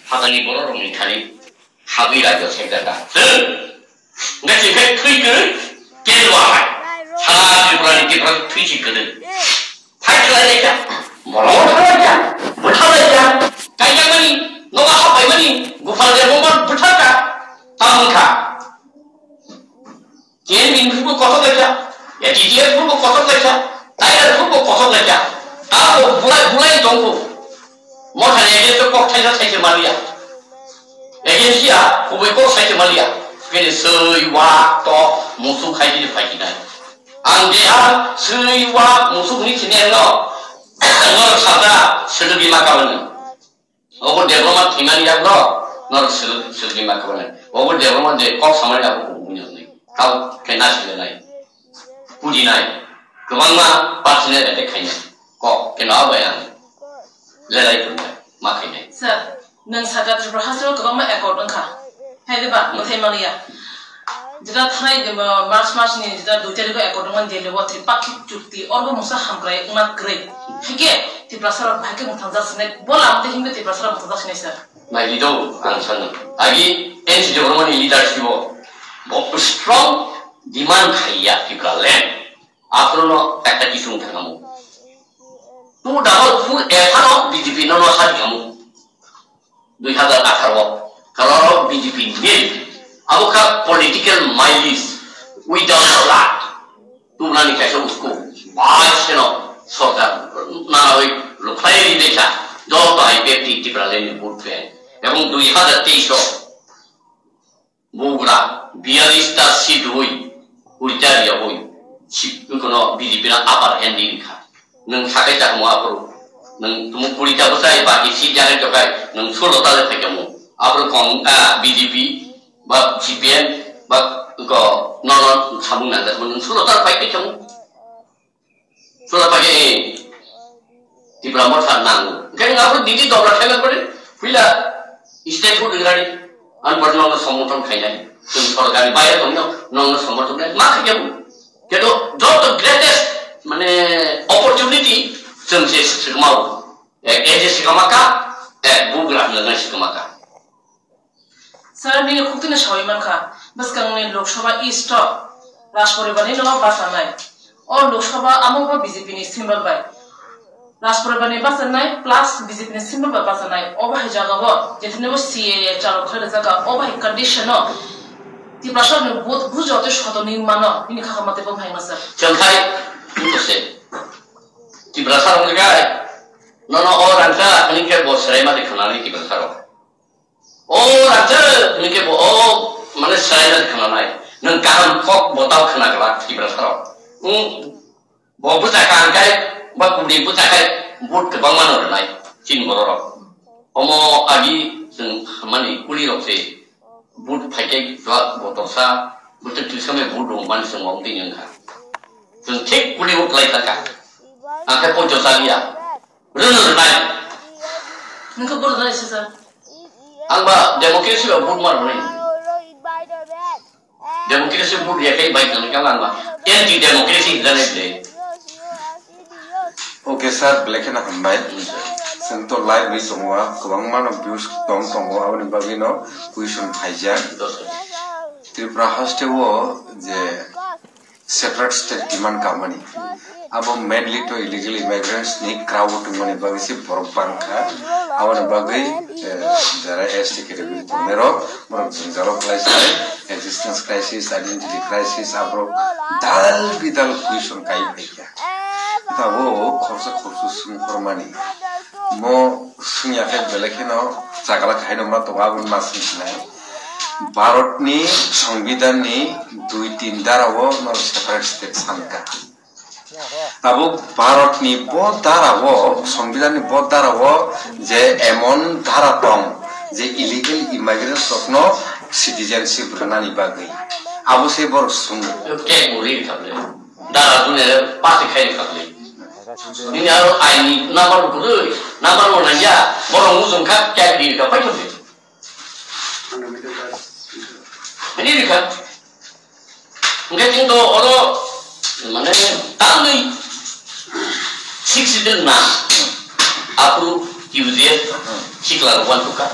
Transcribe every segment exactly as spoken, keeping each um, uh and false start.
Phatani bororokni thani habwi rajyo saijak kha. Chwng hwnkhe chwng khe thwi kwrwi, kebo hai. Sara Tripurani Tiprasa thwi si kwrwi. Phai khlai lai kha. Borok thang lai kha. Bwthar lai kha. Kaijakmani, nogo hapaimani, Gopal Debbarma bwthar kha. Tamo wngkha. K N P ni phuru bo kothok lai kha, A T T F phuru bo kothok lai kha, Tiger phuru bo kothok lai kha. Abo bulai, bulai tongkho. Mothani against o kok thaisa thaisa maliya. Against ya, kubui kok saisa maliya. Bini swi, wak, tok, musuk hai bini phai khinai. Ang je ha swi, wak, musuk ni sini no. Ngor sabda, sedu bima kawan. Obo Debbarma thwimani yagulo norok swrwng, swrwngni ma kwbangni. Obo Debbarma je kok samani abo kubui nokni. Kau khe na sile nai. Puji nai. Kwbangma personal attack khainai. Kok khe no abo yang lelai kwrwngnai. Ma khainai. Sir, nwng sakha Tripura hasteo kwbangma accord wngkha. Hai de ba, mwthai maliya. Jeta thanai, uh, March mas ni jeta dui tarikh o accord wngmani Delhi o Tripakhik chukti, orbo mungsa hamkrai wngma kwrwi. Haikhe Tiprasa rok bahai khe mwthangjak sinai, bo lama tei himkhe Tiprasa rok mwthangjak sinai sir. Nai di do, ang sano. Agi N C Debbarma ni leadership o bo strong demand khaiya Tipraland. Aphuru no ekta issue thangamo. Tu double four ephano B J P no no sadi kamo. Dui hazar atharo o, karon B J P nil. Abo kha political mileage without blood. Tumnani kaisa usko bai seno sorkar nanawi lukhlai ri dekha. Joto hai bek ti Tipraland ni vote bank. Ebong dui hazar teis o Bugra, biyalish ta seat hui, kurita riya hui, si-, kono B J P na upper hand di kha. Nwng sakai ta mo apro, nwng tumu kurita bwsai, baki seat jagai jokai, nwng solo ta le phai kamo. Apro kong, ah, B J P, ba C P M, ba ko, no, no, samung nang, nwng solo ta phai kamo. Sula pagi, eh, Tipra Motha nango. Hingke nang abo didi dobra khaina pore, puila state hood rani, ang pore nongno somorthon khainai. Chwng sorkari bayar tongno, nongno somorthon khainai. Ma khaikhe bo. Kedo joto greatest, mane, opportunity, chwng se swkmao. Eh, eh, je swkma ka, eh, bugra hwnna swkma ka. Sir, nini khuktwino sawi mankha, bwskangni Lok Sabha East o Raj Poribar ni no bachanai. O Lok Sabha amo bo B J P ni symbol bai. Raj Poribar ni bachanai plus B J P ni symbol bai bachanai. O bahai jaga o, jethani bo C A A chalo khlai rijak kha, o bahai condition o Tiprasa ni vote bujo tei soto ni mano, nini khaka mate bo bahai masa. Chwng khai, bujo se. Tiprasa rok ni gai. Nono o rangsa, ani khe bo serai mate khwnani Tiprasa rok. O rajak, hwnwi khe bo o, mane, swrainani khwnanai. Nwng kaham kok bo tao khwna glak Tiprasa rok. Wng, bo bwsa kaham khai, ba kubri bwsa khai, vote kwbangma no rwnai, chini borok rok. Omo agi chwng mani kuli rok se vote phai khe jwak bo torsa, bwtwi twi samai vote rw mani chwng wng twi wng kha. Chwng thik kuli o klai kha kha. Ang khe poito cha liya. Rwno rwnai. Nokha borok rwnai sisa. Ang ba democracy ba vote ma rwnai. Democracy vote ya kai bai kang kang ang ba. Anti democracy jane de. Okay sir, belai kheno hambai. Chwng to live wi tongo, kwbangma no views tong tongo, aboni bagwi no question phaijak. Tripura haste o je separate state demand kamani. Abo mainly to illegal immigrants ni crowd wngmani bagwi se borok bangkha. Aboni bagwi, eh, jara S T category tongnai rok, borok jwngjalo khlai sai, existence crisis, identity crisis, aborok dal bidal question kai phaikha. Tabuk khoroksa khoroksa swngkhormani. Mo swngya khe belai kheno chagala kahaino ma tongo, aboni ma swngsinai. Bharatni Songbidanni dui tin darao no separate state sankha. Tabuk Bharatni bo darao, Songbidanni bo darao je emon dara tong je illegal immigrants rokno citizenship rwnani bagwi. Abo se borok swngwi. Kek muri kable. Dara dune pasi khai kable. Nini aro aini number kwrwi, number bo nangya, borok mujung kha, kek di kha, phai thangdi. Ani rikha. Hingke chwng to oro, mane, tamni six season na, aphuru Q G F sikla rok wan tukha.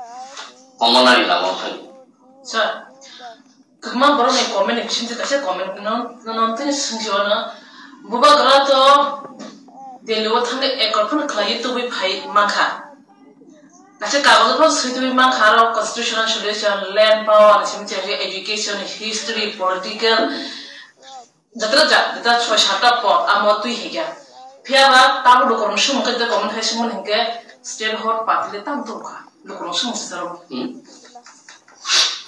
Omonani lama thani. Sir, kwbangma borok ni comment ni bising twi kaisa comment no, no, no, tini swngsi wano. Bubagra to Delhi o thangwi ekor phano khlaiwi tubui phai mankha. Kaisa kagojo phano swi tubui mankha, aro constitutional solution, land power, ni simi education, history, political, jatra ja, jatra soi satta pot amo twi hikya. Phiya ba tamo lukurok sumung khe comment hai sumung hinkhe state hot party le tam tubukha. Lukurok sumung sitaro. Hmm.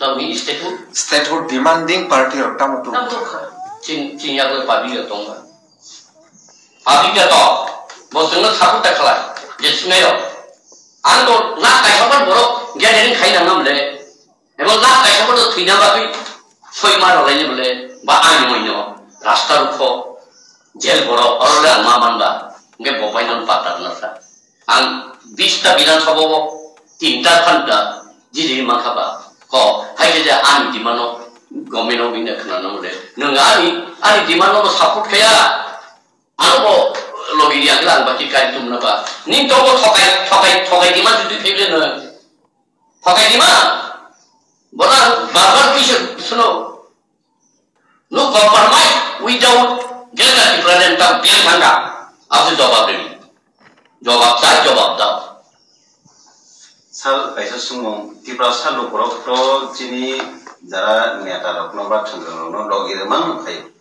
Tamo statehood? Statehood demanding party rok tamo tu. Tam tubukha. Ching, ching yagwi public rok tongkha. Public rok to, bo chwngno support ta khlai, je swngnairok. Ang to na kaisa phan borok gathering khai nang namle. Ebo na kaisa phan to thwina bagwi soi ma rwlaini bole, ba ani moino, rasta rukho, jail borok, oro le ang ma manba, hwnkhe bo paino patta rwna sa. Ang bista Bidhan Sabha o tinta phanta jili mankha ba. Ko, hai je ani demand no government o bini khna nang le. Nang ani, ani demand no support khaya. Ano bo logi di agla ang baki kai tum na ba. Ning to bo thokai, thokai, thokai demand judi phile no. Thokai demand. Bona barbar kisa suno. No compromise without Greater Tipraland tang biang thangka. Abo se jawab rwdi. Jawab chai, jawab dao. Sir, kaisa swngmung, Tiprasa lukurok to chini jara neta rokno ba thwngrangrokno logi rwmang nukhaio.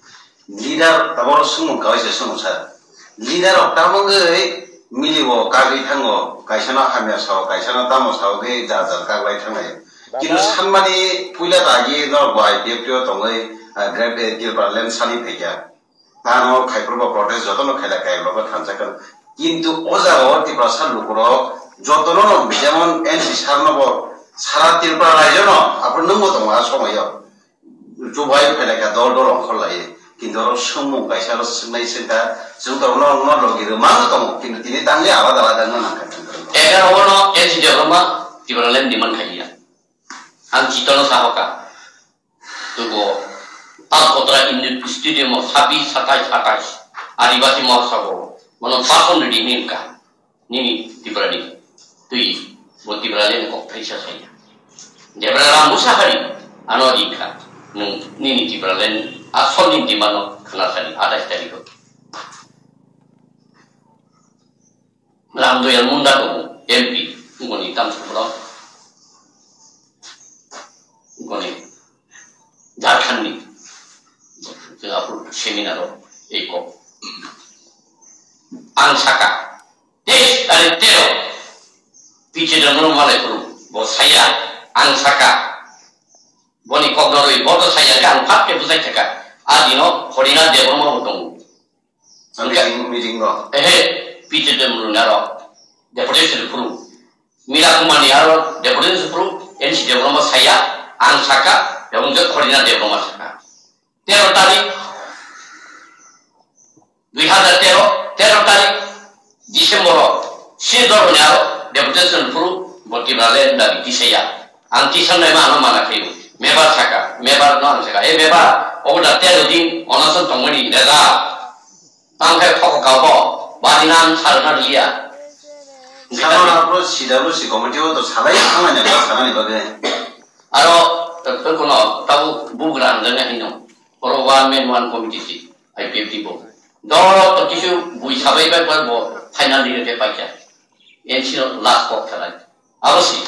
Leader, taboro swngmung kaisa swngmung sir. Leader rok tamo wngwi milio kagwi thango, kaisano hamya sao, kaisano tamo sao wngwi jar jar kaglai thanglai. Kintu sanmani puila ta agi norok bo I P F T o tongwi, ah, Great, eh, Tipraland sani phaikha. Tamo khaiphuru bo protest jotono khaila kaiba bo thansa khe. Kintu o jaga o Tiprasa lukurok jotono no jemon N C sir no bo sara Tripura rajyo no aphuru nungbo tongo a somoyo. Chubai phailai kha dol dol ongkhor lai. Kintu oro swngmung kaisa oro swngnai swngkha, chwng to no no logi rwma no tongo, kintu tini tangwi alada alada wngna nangkha. Egarono N C Debbarma Tipraland demand khaiya. Ang chitono sahoka. Tugo Talkotra Indoor Stadium o sabis satais atais Adibasi Mahotsav o mono pason ridi hinka nini Tiprani twi bo Tiprani kok thaisa saya. Debra Ram Musahari ano dikha nung nini Tiprani asol ni dimano khana sari atais tarikh o. Ram Doyal Munda tongo M P ngoni tam sumro ngoni. Jharkhand ni chwng aphuru seminar o ei kok ang saka teis tari tero piche dangro malai phuru bo saya ang saka boni kok noroi bo to saya khe ang phat khe bujai thaka a dino Horina Debbarma bo tongo. Meeting, meeting no. Ehe, P T M runi aro deputation phuru. Mira Kumar ni aro deputation phuru, N C Debbarma saya, ang saka, ebong je Khorina Debbarma saka. Tero tarik, dui hazar tero, tero tarik December o, si doro ni aro deputation phuru, boti brale dabi tisaya. Ang tisan nai ma ano mana khe. Mebar saka, mebar no ang saka. E mebar, obo da tero din, onason tongmani, deda. Tang khe thok kabo, bari nang sal na liya. Sama na pro C W C committee o to salai thangmani ba sanani bagwi. Aro, to kono, tabu bugra ang jani hino. Oro one man one committee si, I P F T bo. Do to kisu bui sabai bai bai bo final dire ke paikya. N C no last kok thalai. Abo si.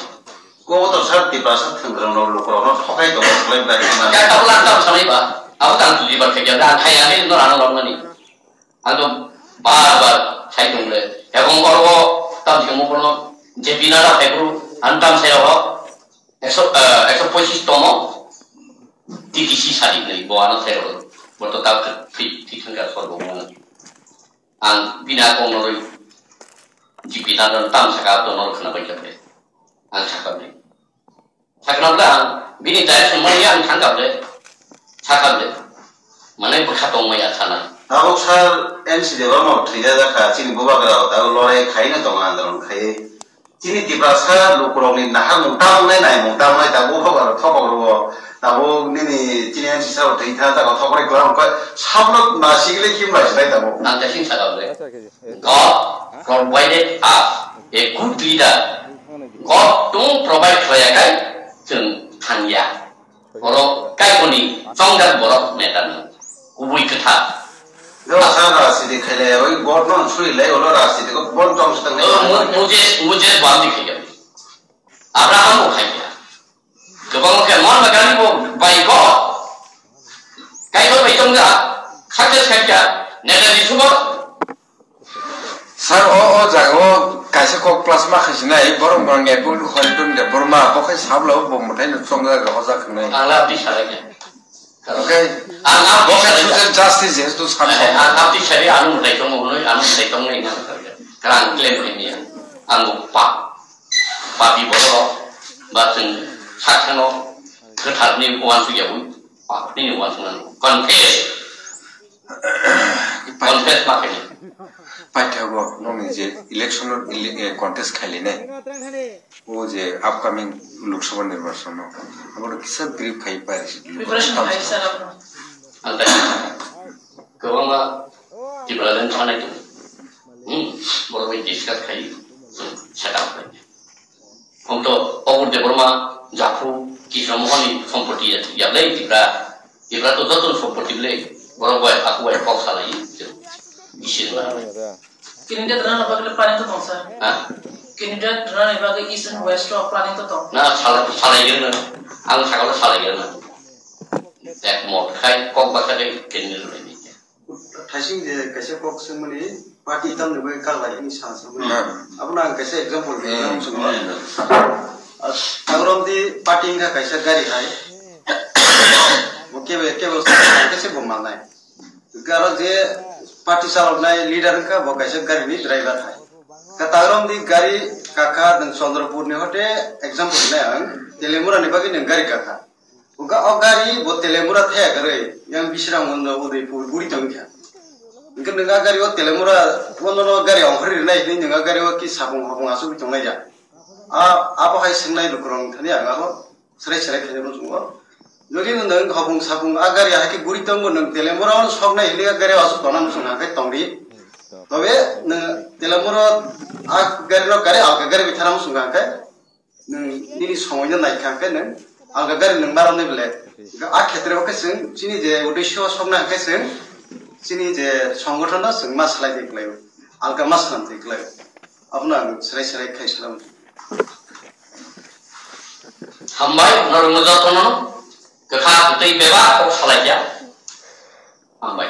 Ko to sar Tiprasa thwngkrang no lukurok no thokai to khlai bai na. Ya tabu lang tam salai ba. Abo tang tu di ba khe ya, ang khai ani no rano rok mani. Ang to bar bar sai tong le. Ebong oro tam di mo kono je bina da khai bru, ang tam sai ro. Ekso, eh, ekso pochis tomo T T C sadi nei bo ano sai ro. Bo to ta thi thi thang ka sor bo mo. Ang bina kong noroi G P ta don tam saka to nor khna bai khe. Ang saka bai. Sakna bla ang bini direction mani ang thang ka ble. Saka ble. Mane bwkha tong maya sana. Tabuk sir N C Debbarma thwina jakha, chini bubagra o tabuk lorai khaina tongo, andolon khai. Chini Tiprasa lukurokni naharmung tamnai naimung tamnai tabuk hok aro thokok rwo. Tabuk nini chini N C sir thwi tha jaga thokore klam kha sabno na sigile kim bai sinai tabuk. Ang kasing saka ble. God provided us a good leader. God tong provide khlaiya kai chwng thangya. Oro kaiboni chongjak borok neta no kubui kwthar. Yo sa rajniti khaile oi God no suri lai olo rajniti ko bon chong sa tang. Moses, Moses bandi khaikya. Abraham bo khaikya. Kwbangma khe Mahatma Gandhi bo bai God. Kaitor bai chongjak success khaikya. Netaji Subhas. Sir, o, o jaga o kaisa kok plus ma khai sinai, borok no network ni hoi dun de, borma bo khai sabla bo mwtai no chongjak rw hojak hinwi. Ang la twi salai khe. Okay. Ang, ang bo Social salai khe. Justice jehetu sam Eh, sam. Ang, ang twi salai, ano mwtai chongo hwnwi, ano mwtai chongo hwnwi, ang salai khe. Karang claim khai niya. Ang bo pa, papi borok, ba chwng sakhano kwthar ni uansuk yawi, pa, nini uansuk nang. Confess. Confess ma khaini. Paithago nokni je election o ele-, eh, contest khailainai. O je upcoming Lok Sabha nirbachon no. Abono kisa brief khai pai si. Preparation khai sir abono. Ang tai kwbangma Tipraland thanai tongo. Hmm, borok bai discuss khai, set up khai. Hwnkhe to Obor Debbarma, Japhu, Krishna Mohan ni sompoti ya, ya le Tipra. Tipra to joto ni sompoti Borok bai aku bai kok salai. Bising lah. Candidate rwna bagwi planning to tong, sir. Ha? Candidate rwna bagwi East and West o planning to tong. Na, salai, salai gana. Ang sakalo salai gana. Ek mot khai kok bakha dei candidate rwna. Thaising je kaisa kok swngmani party tamni bagwi kal bai hwnwi sa swngmani. Hmm. Abono ang kaisa example Hmm. rwna muchungo. Hmm. Tagrom di party wngkha kaisa gari hai. Bo kebe, kebe kaisa bo malnai. Garo je party chaloknai leader wngkha bo kaisa gari ni driver hai. Ka tagrom di gari kakha nwng Chandrapur ni hote example nai ang Telemura ni bagwi nwng gari kakha. Hwnkhe o gari bo Telemura thaya kwrwi, yang Bisramganj Udaipur guri tongkha. Hwnkhe nwng a gari o Telemura, bono no gari ongkhorwi rwnai hinwi nwng a gari o ki sapung hopung asugwi tongnai ya. A, abo hai swngnai lukurok thani ang abo serai serai khainai muchungo. Jodi nwng hopung sapung a gari hai khe guri tongo, nwng Telemura o soknai hinwi a gari o asuk tongna muchung hwnkhe tongdi. Tobe nwng Telemura a gari no gari alka gari bithara muchung hwnkhe nwng nini somoino naikha hwnkhe nwng alga gari nwng ma romnai bwle. A khetre o khe chwng chini je uddesho sokna hwnkhe chwng chini je songothono chwng ma swlai twi kwlaio, alga ma swnam twi kwlaio. Abono ang serai serai khai salam. Hambai, norokno jotono kwthar tei bebak kok salaikha. Hambai.